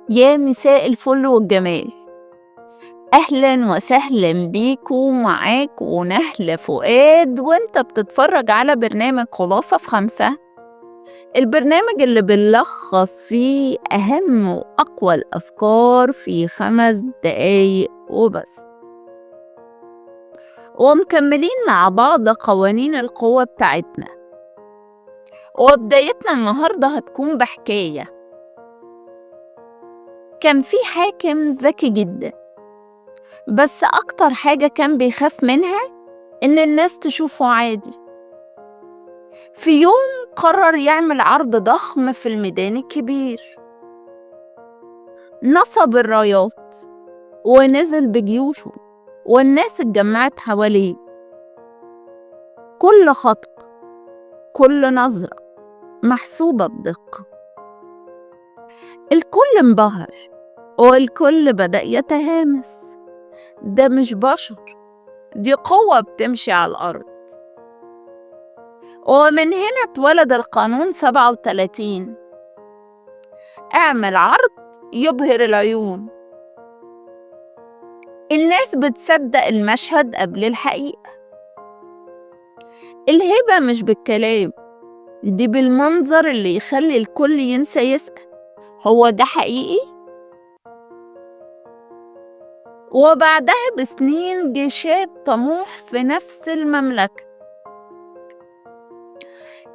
يا مساء الفل والجمال، أهلا وسهلا بيكم. معاكم نهلة فؤاد وانت بتتفرج على برنامج خلاصة في 5، البرنامج اللي بنلخص فيه أهم وأقوى الأفكار في 5 دقايق وبس. ومكملين مع بعض قوانين القوة بتاعتنا، وبدايتنا النهاردة هتكون بحكاية. كان في حاكم ذكي جدا، بس أكتر حاجة كان بيخاف منها إن الناس تشوفه عادي. في يوم قرر يعمل عرض ضخم في الميدان الكبير، نصب الرايات ونزل بجيوشه والناس اتجمعت حواليه. كل خطوة كل نظرة محسوبة بدقة. الكل انبهر والكل بدأ يتهامس، ده مش بشر، دي قوة بتمشي على الأرض. ومن هنا اتولد القانون 37، اعمل عرض يبهر العيون. الناس بتصدق المشهد قبل الحقيقة. الهبة مش بالكلام، دي بالمنظر اللي يخلي الكل ينسى يسأل هو ده حقيقي؟ وبعدها بسنين جه شاب طموح في نفس المملكة،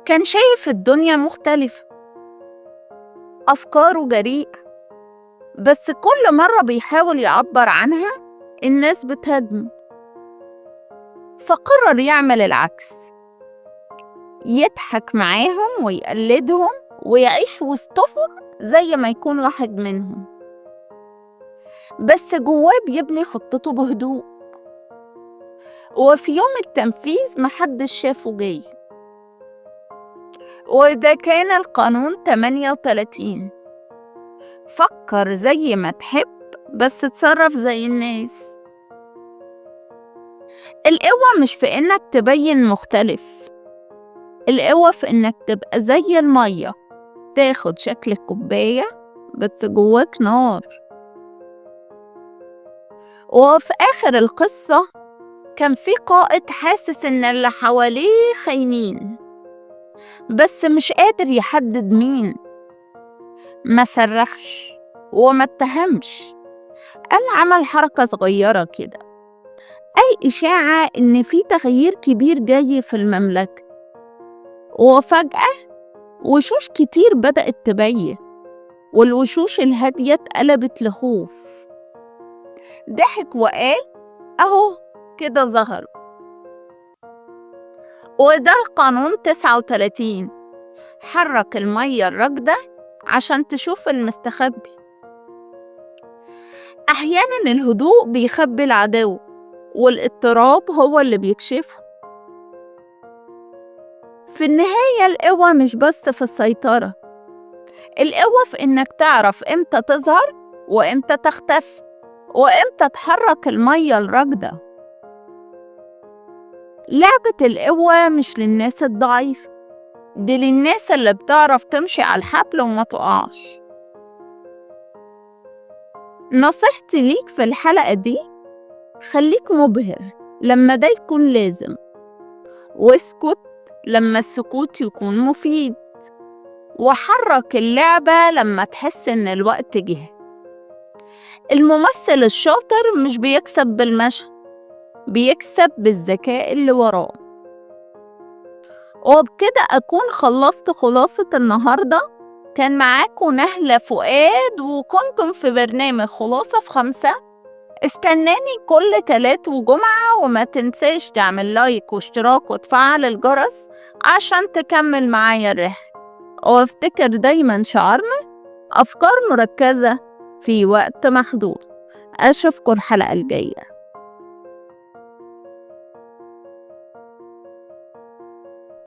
كان شايف الدنيا مختلفة، أفكاره جريئة، بس كل مرة بيحاول يعبر عنها الناس بتهاجمه. فقرر يعمل العكس، يضحك معاهم ويقلدهم ويعيش وسطهم زي ما يكون واحد منهم، بس جواه بيبني خطته بهدوء. وفي يوم التنفيذ محدش شافه جاي. وده كان القانون 38، فكر زي ما تحب بس اتصرف زي الناس. القوة مش في إنك تبين مختلف، القوة في إنك تبقى زي المية، تاخد شكل الكوباية بس جواك نار. وفي آخر القصة كان في قائد حاسس إن اللي حواليه خاينين، بس مش قادر يحدد مين. ما صرخش وما اتهمش، قام عمل حركة صغيرة كده، قال إشاعة إن في تغيير كبير جاي في المملكة. وفجأة وشوش كتير بدأت تبين، والوشوش الهادية اتقلبت لخوف. ضحك وقال أهو كده ظهر. وده القانون 39، حرك المية الراكدة عشان تشوف المستخبي. أحيانا الهدوء بيخبي العدو، والاضطراب هو اللي بيكشفه. في النهاية القوة مش بس في السيطرة، القوة في إنك تعرف إمتى تظهر وإمتى تختفي وإمتى تحرك المية الراكدة. لعبة القوة مش للناس الضعيفة، دي للناس اللي بتعرف تمشي على الحبل وما تقعش. نصيحتي ليك في الحلقة دي، خليك مبهر لما ده يكون لازم، واسكت لما السكوت يكون مفيد، وحرك اللعبة لما تحس إن الوقت جه. الممثل الشاطر مش بيكسب بالمشهد، بيكسب بالذكاء اللي وراه. وبكده أكون خلصت خلاصة النهاردة. كان معاكم نهلة فؤاد وكنتم في برنامج خلاصة في 5. استناني كل 3 وجمعة، وما تنساش تعمل لايك واشتراك وتفعل الجرس عشان تكمل معايا الرحلة. وافتكر دايما شعارنا، أفكار مركزة في وقت محدود. أشوفكم الحلقة الجاية.